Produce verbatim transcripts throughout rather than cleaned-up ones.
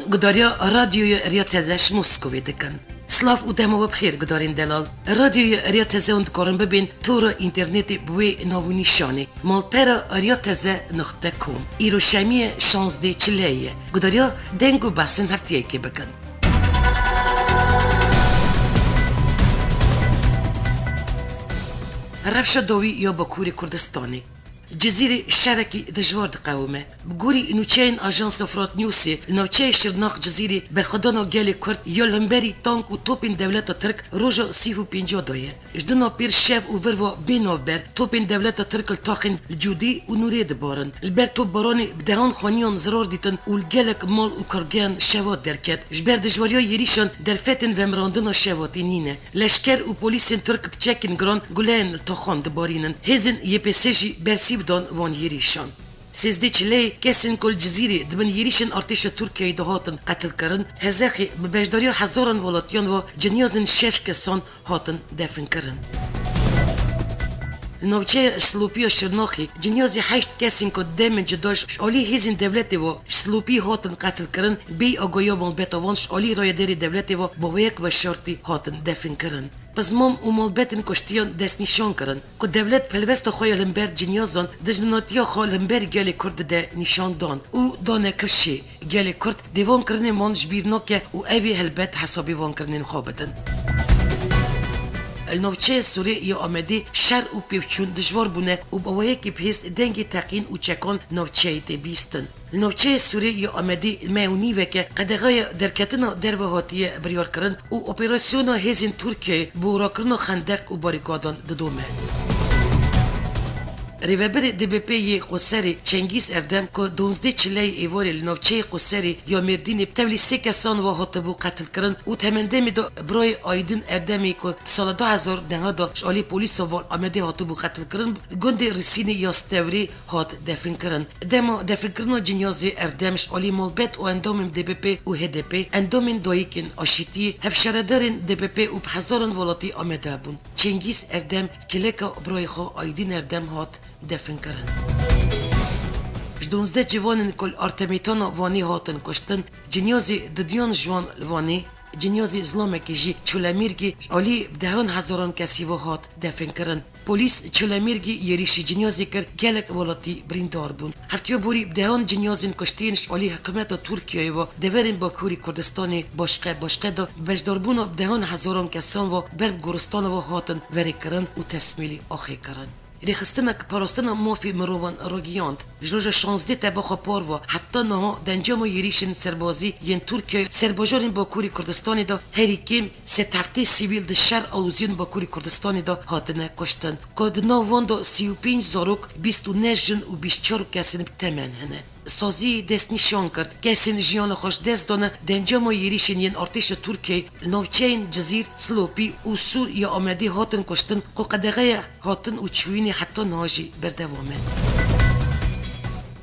Gudariya Radyoya Riya Teze ji Moskovê dikin. Silav û dema we bi xêr gudarên delal. Radyoya Riya Teze hûn dikarin bibên tora înternetê bi wê nav û nîşanê: malpera riya teze nuqte com. Îro şemiyê şazdeh çileyê ye. Gudariya deng û behsên hefteyekê bikin. Rewşa dawî ya Bakurê Kurdistanê. Cizîrê şerekî dijwar diqewime. Bi gorî nûçeyên Ajansa Frat Newsê, li navçeyê Şirnax Cizîrê berxwedana gelê Kurd ya li hemberî tank û topên dewleta Tirk roja sî û pênca de ye. Ji dina pêr şev û virva bê navber topên dewleta Tirk li taxên li Cûdî û Nûrê dibarin. Li ber topbaranê bi dehan xaniyan zirar dîtin û li gelek mal û kargehan şevat derket. Ji ber dijwariya yêrîşan derfetên vemirandina şevatî nîne. Leşker û polîsên Tirk bi çekên giran guleyên li taxan dibarînin. Hêzên Y P S jî bersîv dan van yêrîşan. Sêzdeh çileyê kesên ku li Cizîrê di bin yêrîşên artêşa Tirkiyeyê de hatin qetilkirin, Hezexê bi beşdariya hezaran welatiyan ve cinyazên şeş kesan hatin definkirin. Li navçeya Silopî ya Şirnaxê cinyazî heşt kesên ku demên cuda ji alî hêzên dewletê ve ji Silopî hatin qetilkirin, bêyî agahiya malbeta wan ji alî rayedarê dewletê ve bi wek veşartî hatin definkirin. Pizmam û malbetên kuştiyan destnîşan kirin ku dewlet helwesta xwe ya li hember cinyazan, dijminatiya xwe li hember gelê Kurd dide nîşan dan û dane kifşê. Gelê Kurd dê van kirinên wan ji bîr nake û ew ê helbet hesabê van kirinên xwe bidin. Li navçeya Sûrê ya Amedê şer û pêvçûn dijwar bûne û bi awayekî bihêz dengê teqîn û çekan navçeyê tê bîstin. Li navçeya Sûrê ya Amedê me û nîveke qedexeya derketina derve hatiye biryarkirin û operasyona hêzên Tirkiyeyê bi rakirina xendeq û barîkadan didome. Rêvebirê D B P yê Qoserê Çengîz Erdem ku duwazdeh çileyê êvarê li navçeyê Qoserê ya Mêrdînê bi tevlî sê kesan ve hatibû qetilkirin û di hemendemê de birayê Aydin Erdemê ku di sala du hezar neh de ji alî polîsa van Amedê hatibû qetilkirin, gundê Risînê ya Stewrê hat definkirin. Dema definkirina cinyazê Erdem ji alî malbet û endamên D B P û H D P, endamên dayikên aşîtiyê, hevşaredarên D B P û bi hezaran welatî amade bûn. Çengîz Erdem, kileka birayê xwe Aydîn Erdem hat definkirin. Ji duwazdeh ciwanên ku li Artemîtana Wanê hatin kuştin, cinyazê dudiyan ji wan li Wanê, cinyazê zilamekê jî Çulemîrgê ji alî bi dehan hezaran kesî ve hat definkirin. Polîs Çulemîrgê yêrîşî cinyazê kir, gelek welatî birîndar bûn. Heftiya borî bi dehan cinyazên kuştiyên ji alî hikûmeta Tirkiyeyê ve deverên Bakurê Kurdistanê başqe başqe de bi beşdarbûna bi dehan hezaran kesan ve ber bi goristana ve hatin verêkirin û tesmîlî axê kirin. Rêxistinek parastina mafê mirovan ragihand. Ji roja şazdeh tebaxa par ve heta niha di encama yêrîşên serbazî yên Tirkiyeyê ser bajarên Bakurê Kurdistanê de herî kêm sed heftê sivîl di şer aloziyên Bakurê Kurdistanê de hatine kuştin, ku di nav wan de sî û pênc zarok, bîst û neh jin û bîst û çar kesên bi temen hene. Sazî destnîşan kir, kesên jiyana xwe ji dest dane di encama yêrîşên yên artêşa Tirkiyeyê li navçeyên Cizîr, Silopî û Sûr ya Amedê hatin kuştin, ku qedexeya hatin û çûyînê heta niha jî berdewam e.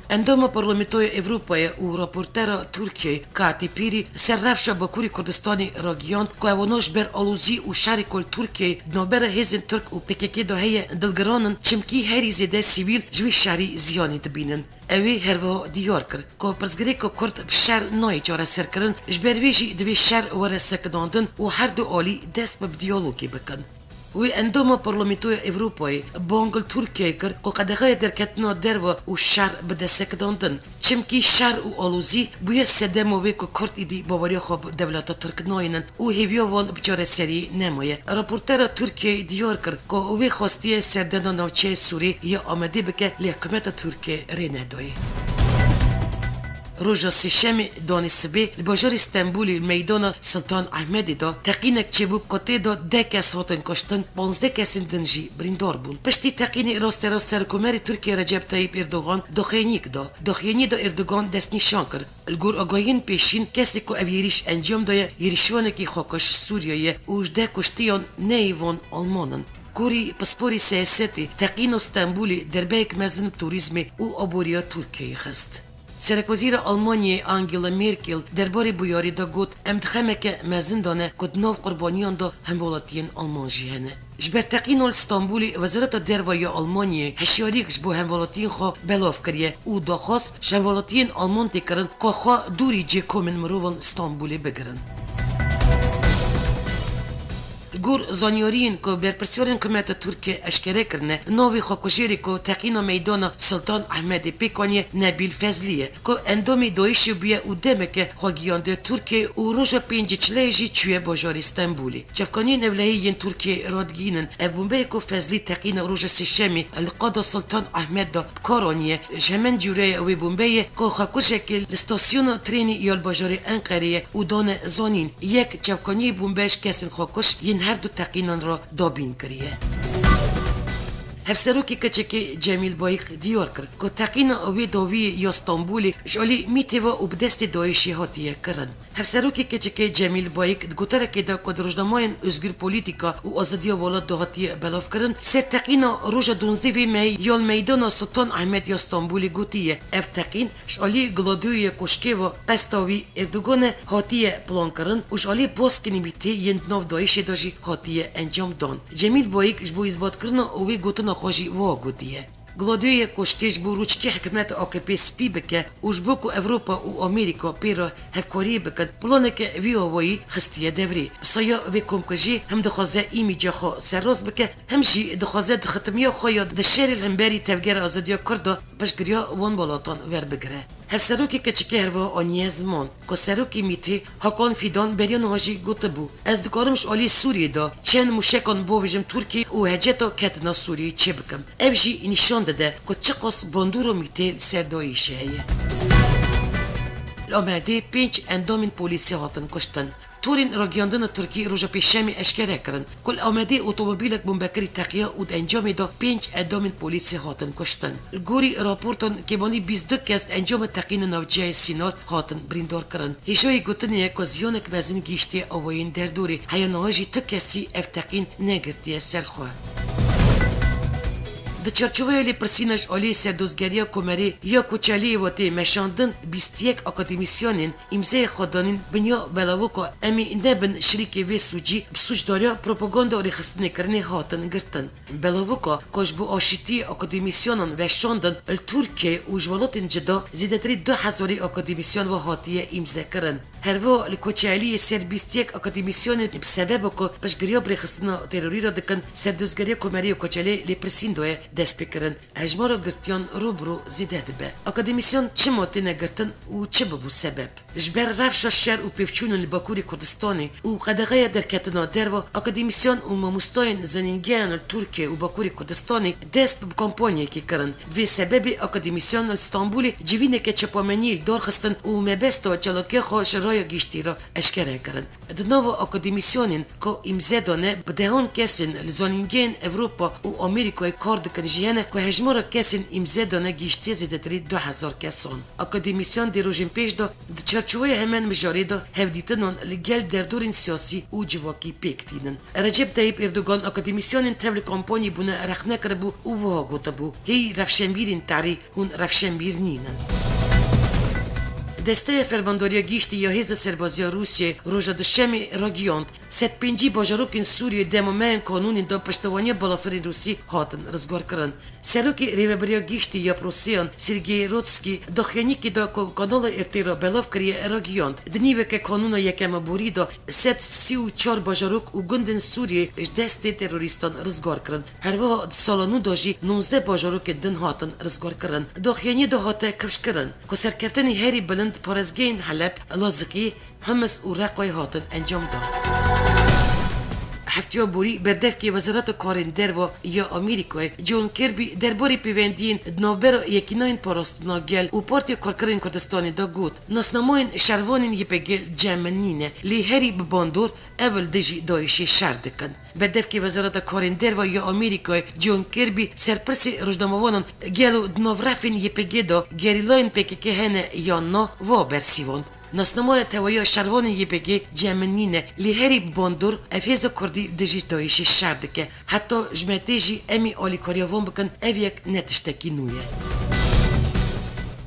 Endama Parlamentoya Ewropayê û raportera Tirkiyeyê Katy Piri ser rewşa Bakurê Kurdistanê ragihand ku ewana ji ber alozî û şerê ku li Tirkiyeyê di navbera hêzên Tirk û P K K de heye dilgiran in, çimkî herî zêde sivîl ji wî şerî ziyanê dibînin. Ew ê herwiha diyar kir ku pirsgirêka Kurd bi şer nayê çareserkirin, ji ber vê jî divê şer were sekinandin û her du alî dest bi diyalogê bikin. Wê endama Parlamentoya Ewropayê bang li Tirkiyeyê kir ku qedexeya derketina derve û şer bide sekinandin. Çimkî şer û alozî bûye sedema wê ku Kurd êdî baweriya xwe bi dewleta Tirk nayînin û hêviya wan bi çareseriyê nemaye. Raportera Tirkiyeyê diyar kir ku wê xwestiye serdana navçeyê Sûrê ya Amedê bike, lê hikûmeta Tirkiyê rê nedaye. Roja Sêşemê danê sibê li bajarê Stenbolê li meydana Sultan Ehmedê de teqînek çêbû ku tê de deh kes hatin kuştin, panzdeh kesên din jî birîndar bûn. Piştî teqînê rasterast Serokkomarê Tirkiyê Recep Tayyip Erdogan daxuyaniyek da. Daxuyaniyê de Erdogan destnîşan kir, li gor agahiyên pêşîn kesê ku ev yêrîş encam daye, yêrîşvanekî xwekoş Sûriye ye û ji deh kuştiyan nehê van Alman in. Gorî pisporî siyasetê, teqîna Stenbolê derbeyek mezin bi turîzmê û aboriya Tirkiyeyê xist. Serokwezîra Almanyayê Angela Merkel derbarê bûyerê de got, em di xemeke mezin de ne ku di nav qurbaniyan de hemwelatiyên Alman jî hene. Ji ber teqîna li Stenbolê Wezareta Derve ya Almanyayê hişyariyek ji bo hemwelatiyên xwe belav kiriye û daxwaz ji hemwelatiyên Alman tê kirin ku xwe dûrî cê komên mirovan li Stenbolê bigirin. Li gor zanyariyên ku berpirsiyarên hikûmeta Tirkiyê eşkere kirine, navê xwekujêrê ku teqîna meydana Sultan Ehmedê pêk aniye Nebîl Fezlî ye, ku endamê DAIŞê bûye û demeke xwe giyandiye Tirkiyeyê û roja pêncê çileyê jî çûye bajarê Stenbolê. Çavkaniyên ewlehî yên Tirkiyeyê radigihînin, ev bombeyê ku Fezlî teqîna roja sêşemê li qada Sultan Ehmed de bi kar aniye, ji heman cûreyê wê bombeyê ku xwekujekê li stasyona trênê ya li bajarê Enqereyê û dane zanîn, yek çavkaniyê bombe ji kesên xwekuj yên her du teqînan re dabîn kiriye. Hevserokê KCKê Cemîl Bayik diyar kir ku teqîna wê dawiyê ya Stenbolê ji alî MÎT'ê ve û bi destê DAIŞê hatiye kirin. Hevserokê KCKê Cemîl Bayik di goterekê de ku di rojnamayên Özgür Polîtîka û Azadiya Welat de hatiye belavkirin, ser teqîna roja duwazdehê meyê ya li meydana Sultan Ehmed ya Stenbolê gotiye, ev teqîn ji alî Gladoyê Koşkê ve qesta wî Erdogan e hatiye plankirin û ji alî baskên MÎT'ê yên di nav DAIŞê de jî hatiye encamdan. Cemîl Bayik ji bo îsbatkirina wê gotina xwe jî wiha gotiye, Gladoyê Koşkê ji bo rûçikê hikûmeta AKPê spî bike û ji bo ku Ewropa û Amerîka pê re hevkariyê bikin, planeke vî awayî xistiye devrê. Bi saya vê komkujiyê hem dixwaze îmîca xwe serrast bike, hem jî dixwaze di xitimiya xwe ya di şerê li hemberî Tevgera Azadiya Kurd de piştgiriya wan welatan werbigire. Hevserokê KCKê herwiha aniye ziman ku serokê MÎT'ê Hakan Fidan beriya niha jî gotibû, ez dikarim ji alî Sûriyê de çend mûşekan bavêjim Tirkiyê û heceta ketina Sûriyê çêbikim. Ev jî nîşan dide ku çiqas bandora MÎT'ê li ser DAIŞê heye. Li Amedê pênc endamên polîsê hatin kuştin. Torên ragihiyandina Tirkî roja Pêşemê eşkere kirin ku li Amedê otomobîlek bombekirî teqiya û di encamê de pênc endamên polîsê hatin kuştin. Li gorî raportan kêmanî bîst du kes di encama teqîna navçeyê Sînar hatin birîndar kirin. Hêjayî gotinê ye ku ziyanek mezin gihîştiye awayên derdorê, heya niha jî tu kesî ev teqîn negirtiye ser xwe. Di çarçoveya lêpirsîna ji alî Serdozgeriya Komerê ya Koçeliyê ve tê meşandin, bîst yek akademîsyanên îmzeyê xwe danîn binya belavûka em ê nebin şirîkê vê sûcî, bi sûcdariya propaganda û rêxistinê kirinê hatin girtin. Belavûka ku ji bo aşîtiyê akademîsyanan veşandin li Tirkiyeyê û ji welatên cuda zêdetirî du hezarî akademîsyan ve hatiye îmzekirin. Herwiha li Koçeliyê ser bîst yek akademîsyanên bi sebeba ku piştgiriya bi rêxistina terorî re dikin, Serdozgeriya Komerê ya Koçeliyê lêpirsîn daye destpêkirin. Hejmara girtiyan rû bi rû zêde dibe. Akademîsyan çima têne girtin û çi bibû sebeb? Ji ber rewşa şer û pêvçûnên li Bakurê Kurdistanê û qedexeya derketina derve, akademîsyan û mamostayên zanîngehan li Tirkiye û Bakurê Kurdistanê dest bi kampanyayekê kirin. Bi vê sebebê akademîsyan li Stenbolê civîneke çapameniyê li dar xistin û mebesta çalakiya xwe ji raya giştî re eşkere kirin. Di nava akademîsyanên ku îmze dane, bi dehan kesên li zanîngehên Ewropa û Amerîkayê kar dikin jî hene ku hejmara kesên îmze dane gihîştiye zêdetirî du hezar kesan. Akademîsyan dê rojên pêş de di çarçoveya heman mijarê de hevdîtinan li gel derdorên siyasî û civakî pêk tînin. Recep Tayyip Erdogan akademîsyanên tev li kampanyê bûne rexne kiribû û wiha gotibû, hêyî rewşenbîrên tarî hûn rewşenbîr nînin. Desteya Fermandariya Giştî ya Hêza Serbazî ya Rûsiyê roja Duşemê ragihand, sed pêncî bajarokên Sûriyê dema mehên kanûnê de piştevaniya balafirên Rûsî hatin rizgarkirin. Serokê Rêveberiya Giştî ya Prusiyan, Sergey Rotskî, daxuyaniyekê de ku kanala R T re belav kiriye ragihand, di nîveke kanûna yekema borî de sed sî û çar bajarok û gundên Sûriyê ji destê terorîstan rizgar kirin. Herwiha di sala nû de jî nozdeh bajarokên din hatin rizgarkirin. Daxuyaniyê de hate kifşkirin ku serkeftinên herî bilind parêzgehên Heleb, Laziqî, Hims û Reqayê hatin encamdan. Heftiya borî berdevkê Wezareta Karên Derve ya Amerîkayê John Kirby derbarê pêwendiyên di navbera Yekîneyên Parastina Gel û Partiya Karkerên Kurdistanê de got, nasnamayên şervanên Y P G li cem min nîne, lê herî bi bandor ew li dijî DAIŞê şer dikin. Berdevkê Wezareta Karên Derve ya Amerîkayê John Kirby serpirsê rojnamevanan gelo di nav refên Y P G de gerîlayên P K K hene yan na, va bersivand. Nasnamaya tewayiya şervanên Y P G cem min nîne, lê herî bi bandor ev hêza Kurdî li dijî DAIŞê şer dike. Heta ji me tê jî em ê alîkariya wan bikin, ev yek ne tiştekî nû ye.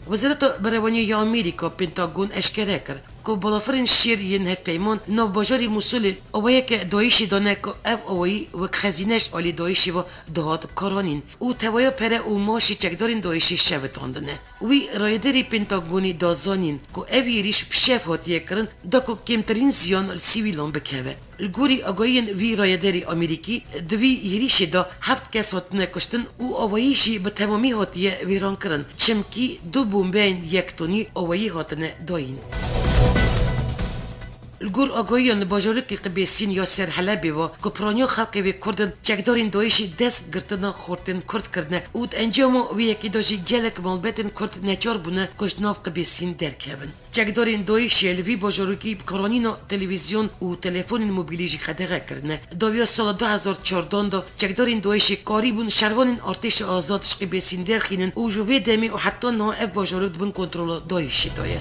Wezareta Berevaniyê ya Amerîka, Pentagon, eşkere kir ku balafirên şêr yên hevpeyman nav bajarê Mûsilê awayeke DAIŞê dane ku ev awayî wek xezîne ji alî DAIŞê ve dihat karanîn û tevaya pere û maaşê çekdarên DAIŞê şevitandine. Wî rayederê Pentagonê da zanîn ku ev êrîş bi şev hatiye kirin, da ku kêmtirîn ziyan li sivîlan bikeve. Li gorî agahiyên vî rayederî Amerîkî, di vî êrîşê de heft kes hatine kuştin û awayî jî bi temamî hatiye wêrankirin, çimkî du bombeyên yek tonî awayî hatine dayîn. Li gor agahiyan li bajarokê Qibêsîn ya ser Helebê ve ku piraniya xelkê wê Kurd in, çekdarên DAIŞê dest bi girtina xortên Kurd kirine û di encama wê yekê de jî gelek malbetên Kurd neçar bûne ku ji nav Qibêsîn derkevin. Çekdarên DAIŞê li vî bajarokî bi karanîna televîzyon û telefonên mobîlî jî qedexe kirine. Dawiya sala du hezar çardan de çekdarên DAIŞê karîbûn şervanên artêşa azad ji Qibêsîn derxînin û ji wê demê û heta niha ev bajarok di bin kontrola DAIŞê de ye.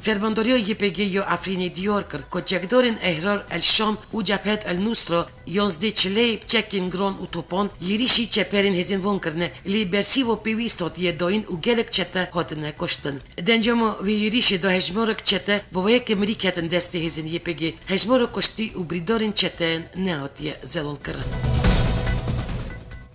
Fermandariya Y P G ya Efrînê diyar kir ku çekdarên Ehrar El Şam û Cebhet El Nusra yanzdeh çileyê bi çekên giran û topan yêrîşî çeperên hêzên van kirine, lê bersîva pêwîst hatiye dayîn û gelek çete hatine kuştin. Di encama vê yêrîşê de hejmarek çete bi wê yekê mirî ketin destê hêzên Y P G, hejmara kuştî û birîndarên çeteyan nehatiye zelalkirin.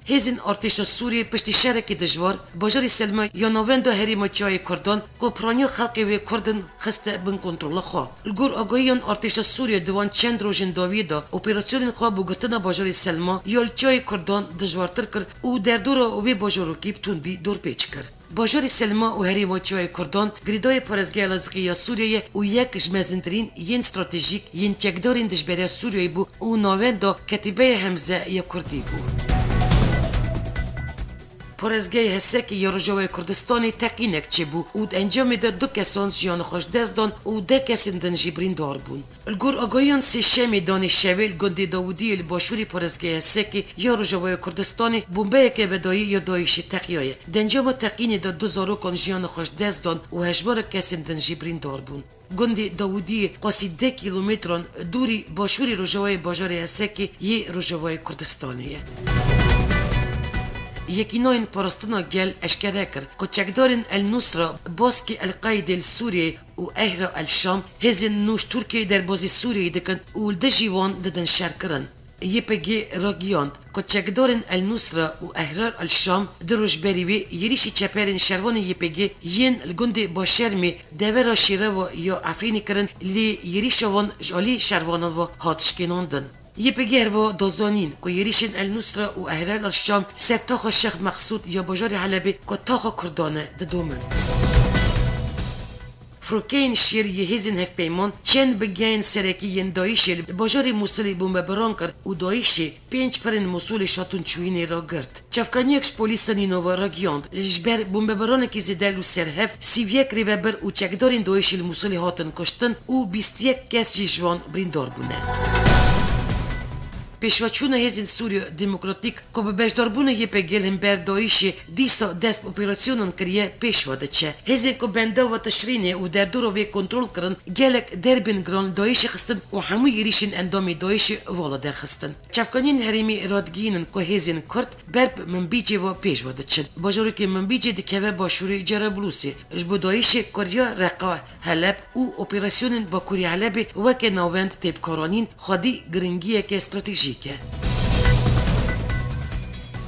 Hêzên artêşa Sûriyê piştî şerekî dijwar, bajarê Selma ya navenda herêma Çiyayê Kurdan ku piraniya xelkê wê Kurd in xiste bin kontrola xwe. Li gor agahiyan artêşa Sûriyê di van çend rojên dawiyê de operasyonên xwe bo girtina bajarê Selma ya li Çiyayê Kurdan dijwartir kir û derdora wê bajarokî bi tundî dorpêç kir. Bajarê Selma û herêma Çiyayê Kurdan girêdayê parêzgeha Elazığê ya Sûriyê ye û yek ji mezintirîn yên stratejîk yên çekdarên dijberiya Sûriyeyê bû û navenda Ketîbeya Hemze ya Kurdî bû. Parêzgehê Hesekê ya Rojavayê Kurdistanê teqînek çêbû û di encamê de du kesan jiyana xwe ji dest dan û deh kesên din jî birîndar bûn. Li gor agahiyan sêşemê danê şevê li gundê Dawidiyê li başûrê parêzgeha Hesekê ya Rojavayê Kurdistanê bombeyeke vedayî ya DAIŞê teqiyaye. Di encama teqînê de du zarokan jiyana xwe ji dest dan û hejmarek kesên din jî birîndar bûn. Gundê Dawidiyê qasî deh kîlometran dûrî başûrê rojavayê bajarê Hesekê yê Rojavayê Kurdistanê ye. Yekînayên Parastina Gel eşkere kir ku çekdarên El Nusra, baskê El Qaîdê li Sûriyeyê û Ehra El Şam, hêzên nû ji Tirkiyeyê derbazî Sûriyeyê dikin û li dijî wan didin şerkirin. Y P G ragihand ku çekdarên El Nusra û Ehrar El Şam di roj berî wê yêrîşî çeperên şervanên Y P G yên li gundê Başermê devera Şêreva ya Efrînê kirin, lê yêrîşa wan ji alî şervanan ve hat şikênandin. Y P G herwiha da zanîn ku yêrîşên El Nusra û Ehrar El Şam ser taxa Şêx Meqsûd ya bajarê Helebê ku taxa Kurdan e didomin. Firokeyên şêr yê hêzên hevpeyman çend bingehên serekî yên DAIŞê li bajarê Mûsilê bombebaran kir û DAIŞê pênc pirên Mûsilê şatin çûyînê ragirt. Çavkaniyek ji polîsa Nînova ragihand, ji ber bombebaranekî zêde li ser hev sî û yek rêveber û çekdarên DAIŞê li Mûsilê hatin kuştin û bîst û yek kes jî ji wan birîndar bûne. Pêşveçûna Hêzên Sûriya Demokratîk ku bi beşdarbûna Y P G li hember DAIŞê dîsa dest bi operasyonan kiriye, pêş ve diçe. Hêzên ku bendava Tişrînê û derdora wê kontrol kirin, gelek derbên giran li DAIŞê xistin û hemû êrîşên endamê DAIŞê vala derxistin. Çavkaniyên herêmê radigihînin ku hêzên Kurd ber bi Minbicê ve pêş ve diçin. Bajarokê Minbicê dikeve başûrê Cerablusê. Ji bo DAIŞê ku riya Reqa, Heleb û operasyonên Bakurê Helebê weke navend tê bikaranîn, xwedî giringiyeke stratejîk e.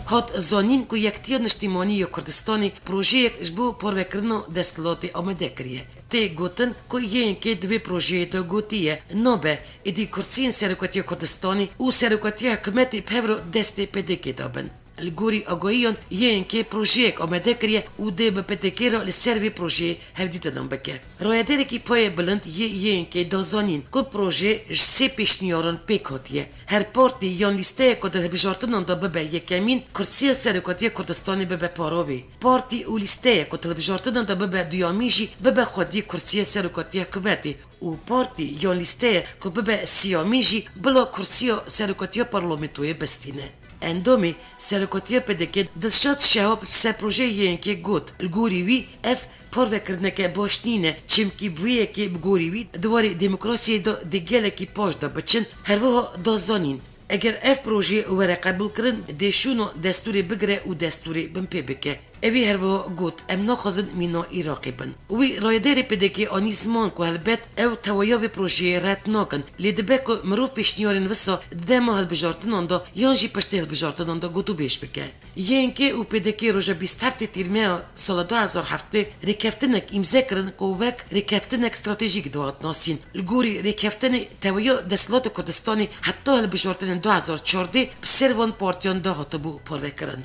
Hat zanîn ku Yektiya Niştîmanî ya Kurdistanê projeyek ji bo parvekirina desthilatê amade kiriye. Tê gotin ku Y N K di vê projeyê de gotiye, nabe, êdî kursiyên Serokatiya Kurdistanê û Serokatiya Hikûmetê bi hev re destê P D K de bin. Li gorî agahiyan Y N K projeyek amade kiriye û dê bi P D K re li ser vê projeyê hevdîtinan bike. Rayederekî paye bilind yê Y N K da zanîn ku proje ji sê pêşniyaran pêk hatiye. Her partî yan lîsteyek ku di hilbijartinan de bibe yekemîn, kursiya Serokatiya Kurdistanê bibe para wê. Partî û lîsteyek ku di hilbijartinan de bibe duyamîn jî bibe xwediyê kursiya Serokatiya Hikûmetê û partî yan lîsteyek ku bibe siyamîn jî bila kursiya Serokatiya Parlamentoyê bistîne. Endamê Serokatiya P D K Dilşad Şehab ji ser projeyê Y N K got, li gorî wî ev parvekirineke baş nîne, çimkî bi vê yekê bi gorî wî di warê demokrasiyê de dê gelekî paş de biçin, herwiha da zanîn, eger ev proje were qebûlkirin, dê şûna destûrê bigire û destûrê binpê bike. Ewî her wiha got, em naxwazin mîna Iraqê bin. Wî rayedarê P D K anî ziman ku helbet ew tewahiya vê projeyê red nakin, lê dibe ku mirov pêşniyarên wisa di dema hilbijartinan de yan jî piştî hilbijartinan de gotûbêj bike. Y N K û P D K roja bîst heftê Tîrmeya sala du hezar heftê rêkeftinek îmze kirin ku wek rêkeftinek stratejîk dihat nasîn. Li gorî rêkeftinê tewahiya desthilata Kurdistanê heta hilbijartinên du hezar çardeh bi ser van partiyan de hatibû parvekirin.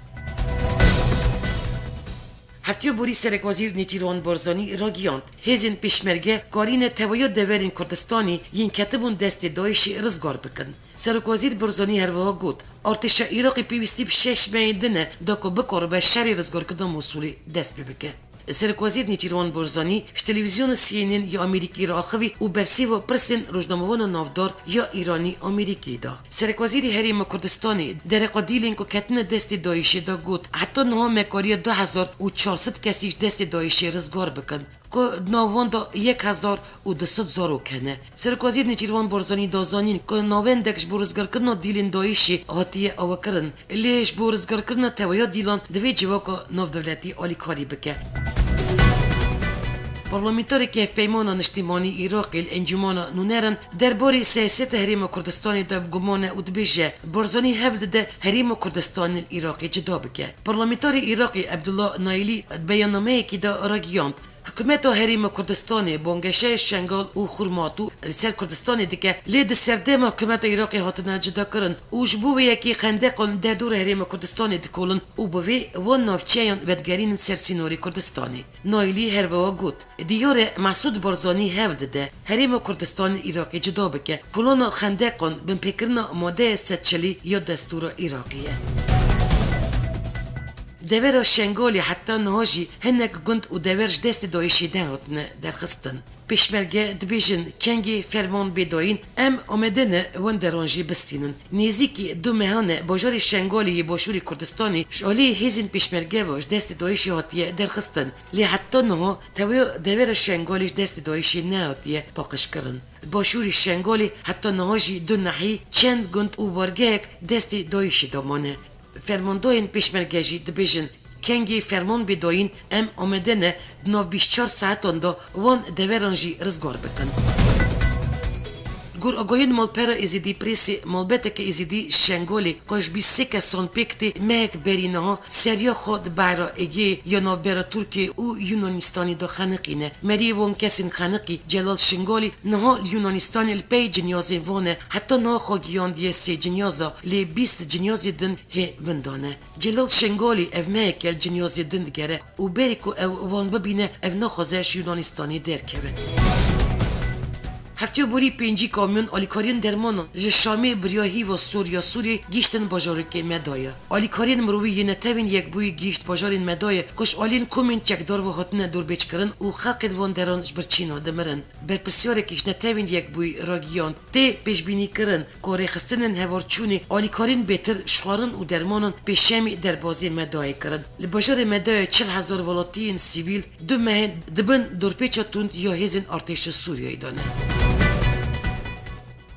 Heftiya borî Serekwezîr Nêçîrvan Barzanî ragihand, hêzên pêşmerge karîne tewahiya deverên Kurdistanê yên ketibûn destê DAIŞê rizgar bikin. Serokwezîr Barzanî her wiha got, artêşa Iraqê pêwîstî bi şeş mehên din e da ku bikaribe şerê rizgarkirina Mosûlê dest pê bike. Serokwezîr Nêçîrvan Barzanî ji televîzyona C N N ya Amerîkî re axivî û bersîva pirsên rojnamevana navdar ya Îranî Amerîkî da. Serokwezîrê Herêma Kurdistanê dereqa dîlên ku ketine destê DAIŞê da got, heta niha me kariye du hezar û çar sed kesî ji destê DAIŞê rizgar bikin. Ku di nav wan de yek hezar û du sed zarok hene. Serokwezîr Nêçîrvan Barzanî da zanîn ku navendek ji bo rizgarkirina dîlên DAIŞê hatiye avakirin, lê ji bo rizgarkirina tewahiya dîlan divê civaka navdewletî alîkarî bike. Parlamenterê Hevpeymana Niştîmanî Iraqê li Encûmana Nûneran derbarê siyaseta Herêma Kurdistanê de bi guman e û dibêje, Barzanî hewl dide Herêma Kurdistanê li Iraqê cida bike. Parlamenterê Iraqê Ebdullah Nailî di beyannameyekî de ragihand, Hikûmeta Herêma Kurdistanê bangeşeya Şengal û Xurmatû li ser Kurdistanê dike, lê di serdema hikûmeta Iraqê hatine cidakirin û ji bo vê yekê xendeqan derdora Herêma Kurdistanê dikolin û bi vê van navçeyan vedigerînin ser sînorê Kurdistanê. Nailî her wiha got, Diyar e Mesûd Barzanî hewl dide Herêma Kurdistanê Iraqê cida bike, kolana xendeqan binpêkirina madeya sed çilî ya destûra Iraqê ye. Devera Şengalê heta niha jî hinek gund û dever ji destê DAIŞê nehatine derxistin. Pêşmerge dibêjin, kengê ferman bê dayîn, em amade ne wenderan jî bistînin. Nêzîkî du mehan e bajarê Şengalê yê Başûrê Kurdistanê ji aliyê hêzên pêşmerge ve ji destê DAIŞê hatiye derxistin. Lê heta niha tewahiya devera Şengalê ji destê DAIŞê nehatiye paqijkirin. Başûrê Şengalê heta niha jî du nehî, çend gund û wargehek destê DAIŞê de mane. Fermandayên pêşmerge jî dibêjin, kengê ferman bê dayîn, em amade ne di nav bîst çar saetan de wan deveran jî rizgar bikin. Gor agahiyên malpera Êzidî Presê, malbeteke Êzidî Şengalê ku ji bîst sê kesan pêk tê, mehek berî niha seriya xwe di Behra Egeyê ya navbera Tirkiye û Yunanistanê de xeniqîne. Meriyê wan kesên xeniqî Celal Şingalî niha li Yunanistanê li pey cinyazên wan e. Heta niha xwe giyandiye sê cinyaza, lê bîst cinyazê din hê winda ne. Celal Şengalî ev meheke li cinyazê din digere û berî ku ew wan bibîne, ev naxwaze ji Yunanistanê derkeve. Heftiya borî pêncî kamyon alîkariyên dermanan ji Şamê bi riya hîva Sûriya Sûriyê gihîştin bajarokê Medayê. Alîkariyên mirovî yê Netewên Yekbûyî gihîşt bajarên Medayê ku ji aliyên komên çekdar ve hatine dorbêjkirin û xelkên van deran ji birçîna dimirin. Berpirsiyarek ji Netewên Yekbûyî ragihand, tê pêşbînîkirin ku rêxistinên hevalçûnê alîkariyên bêtir ji xwarin û dermanan pêşemî derbazê Medayê kirin. Li bajarê Medayê çil hezar welatiyên sivîl du mehên di bin dorpêça tund ya hêzên artêşa Sûriyeyê de ne.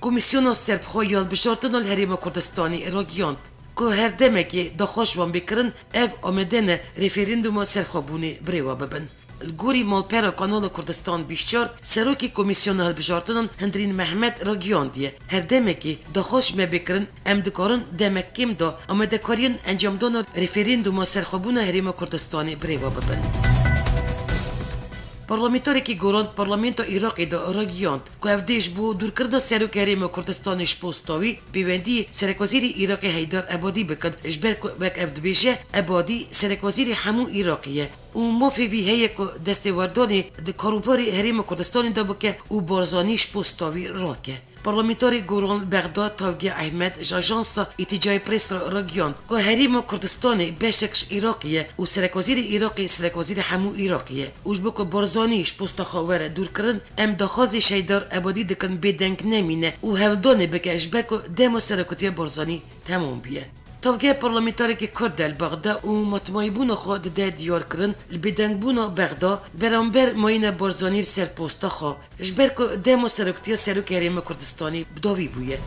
Komîsyona Serbixwe ya Hilbijartina li Herêma Kurdistanê ragihand ku her demekê daxwaz ji wan bê kirin, ev amade ne referanduma serxwebûnê birêve bibin. Li gorî malpera Kanala Kurdistan bîst çar, Serokê Komîsyona Hilbijartinan Hundirîn Mehmet ragihandiye, her demekê daxwaz ji me bê kirin, em dikarin demek kêm de amadekariyên encamdana referanduma serxwebûna Herêma Kurdistanê birêve bibin. Parlamenterekî Goran Parlamentoya Iraqê de ragihand ku ev dê ji bo dûrkirina Serokê Herêma Kurdistanê ji posta wî, pêwendiyê Serekwezîrê Iraqê Heyder Ebadî bikin, ji ber ku wek ev dibêje, Ebadî Serekwezîrê hemû Iraqê ye û mafê vî heye ku destêwerdanê di karûbarê Herêma Kurdistanê de bike û Barzanî ji posta wî rake. Parlamenterê Goran Bexda Tavge Ehmed ji Ajansa Îtîcayê Press re ragihand ku Herêma Kurdistanê beşek ji Iraqê ye û Serekwezîrê Iraqê Serekwezîrê hemû Iraqê ye û ji bo ku Barzanî ji posta xwe were dûrkirin, em daxwazê ji Heyder Ebadî dikin bêdeng nemîne û hewldanê bike ji ber ku dema serokotiya Barzanî temam bûye. Tavge parlamenterekî Kurd e li Bexda û matmayîbûna xwe dide diyarkirin li bêdengbûna Bexda beramber mayîna Barzanî li ser posta xwe, ji ber ku dema seroktiya Serokê Herêma Kurdistanê bi dawî bûye.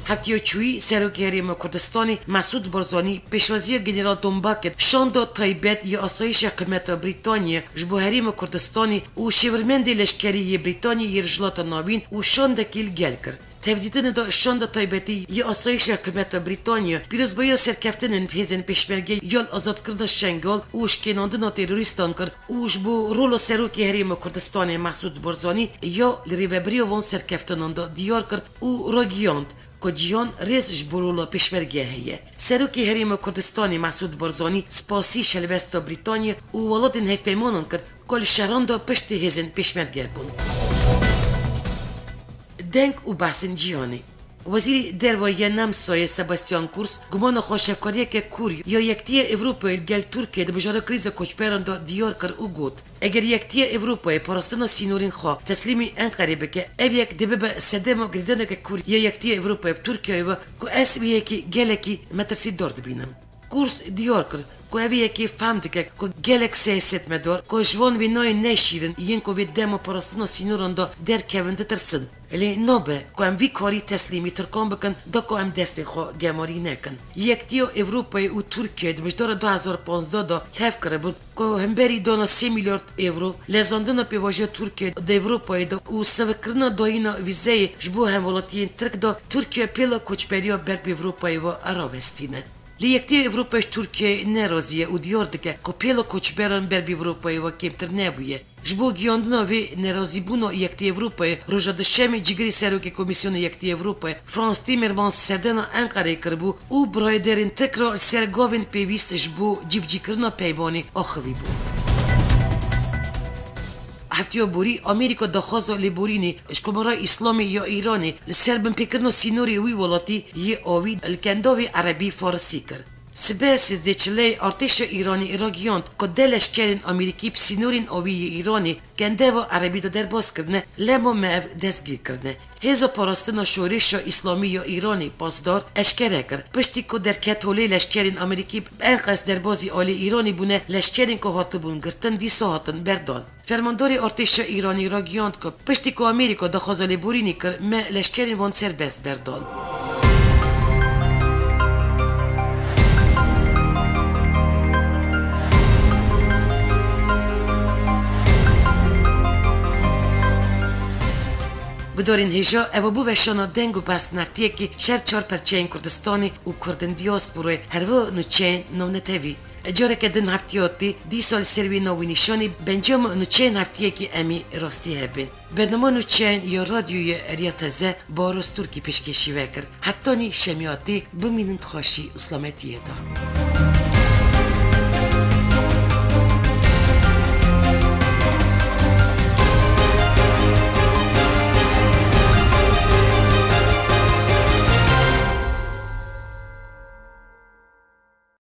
Heftiya çûyî Serokê Herêma Kurdistanê Mesûd Barzanî pêşwaziya General Tom Bakir şanda taybet ya Asayîşa Hikûmeta Brîtanî ji bo Herêma Kurdistanê û şêwirmendê leşkerî yê Brîtanî yê Rojhilata Navîn û şandekî li gel kir. Tevdîtinê de şanda taybetî ya Asayîşa Hikûmeta Brîtanî pîrozbahiya serkeftinên hêzên pêşmerge ya li azadkirina Şengal û şikênandina terorîstan kir û ji bo rola Serokê Herêma Kurdistanê Mesûd Barzanî ya li rêvebiriya van serkeftinan de diyar kir û ragihand ku cîhan rêz ji bo rola pêşmerge heye. Serokê Herêma Kurdistanê Mesûd Barzanî spasî ji helwesta Brîtanya û welatên hevpeymanan kir ku li şeran de piştî hêzên pêşmerge bûn. Deng û behsên cîhanê. Wezîrê Derve yê Nemsayê Sebastian Kurz gumana xwe ji hevkariyeke kûr ya Yekitiya Ewropayê li gel Tirkiyeyê di mijara krîza koçberan de diyar kir û got, Eger Yekitiya Ewropayê parastina sînorên xwe teslîmî Enqerê bike, ev yek dê bibe sedema girêdaneke kûr ya Yekitiya Ewropayê bi Tirkiyeyê ve ku ez wê yekê gelekî metirsîdar dibînim. Kurz diyar kir ku ev yekê fehm dike ku gelek siyasetmedar ku ji van vê nayên ne şîrin yên ku vê dema parastina sînoran de derkevin ditirsin. Lê nabe ku em vî karî teslîmî Tirkan bikin da ku em destên xwe gemarî nekin. Yekitiya Ewropayê û Tirkiyeyê di mijdara du hezar panzdeh de li hev kiribûn ku hemberî dana sê milyard ewro, lezandina pêvajoya Tirkiyeyê di Ewropayê de û sivikkirina dayîna vîzeyê ji bo hemwelatiyên Tirk de Tirkiye pêla koçberiya ber bi Ewropayê ve rawestîne. Lê Yekitiya Ewropayê ji Tirkiyeyê nerazî ye û diyar dike ku pêla koçberan ber bi Ewropayê ve kêmtir nebûye. Ji bo giyandina vê nerazîbûna Yekitî Ewropayê, roja Duşemê cîgirê Serokê Komîsyona Yekitî Ewropayê, Frans Timmermans serdana Enqereyê kiribû û birayederên Tirk re li ser gavên pêwîst ji bo cîbicîkirina peymanê axivî bû. Heftiya borî Amerîka daxwaza lêborînê ji Komara Îslamê ya Îranê li ser binpêkirina sînorê wî welatî yê avî li kendavê erebî Farisî kir. Sibe sêzdeh çileyê artêşa Îranî ragihand ku deh leşkerên Amerîkî bi sînorên avî yê Îranê kendeva erebî de derbas kirine, lema me ev destgîr kirine. Hêza Parastina Şoreşa Îslamî ya Îranê, Pasdar, eşkere kir, piştî ku derket holê leşkerên Amerîkî bi enqes derbazî alê Îranê bûne, leşkerên ku hatibûn girtin dîsa hatin berdan. Fermandarê artêşa Îranî ragihand ku piştî ku Amerîka daxwaza lêborînê kir, me leşkerên wan serbest berdan. Gudarên hêja, ev bû veşana deng û behs neftiyekî şer çar perçeyên Kurdistanê û Kurdên diasporayê, herwiha nûçeyên navnetewî. Careke din heftiya tê, dîsa li ser wê navînîşanê bi encama nûçeyên heftiyekî em ê rastî hev bên. Bernama nûçeyên ya radyoyê Eriya Teze Baros Turkî pêşkêşî we kir. Hetanî şemiya tê, bimînin di xweşî û selametiyê de.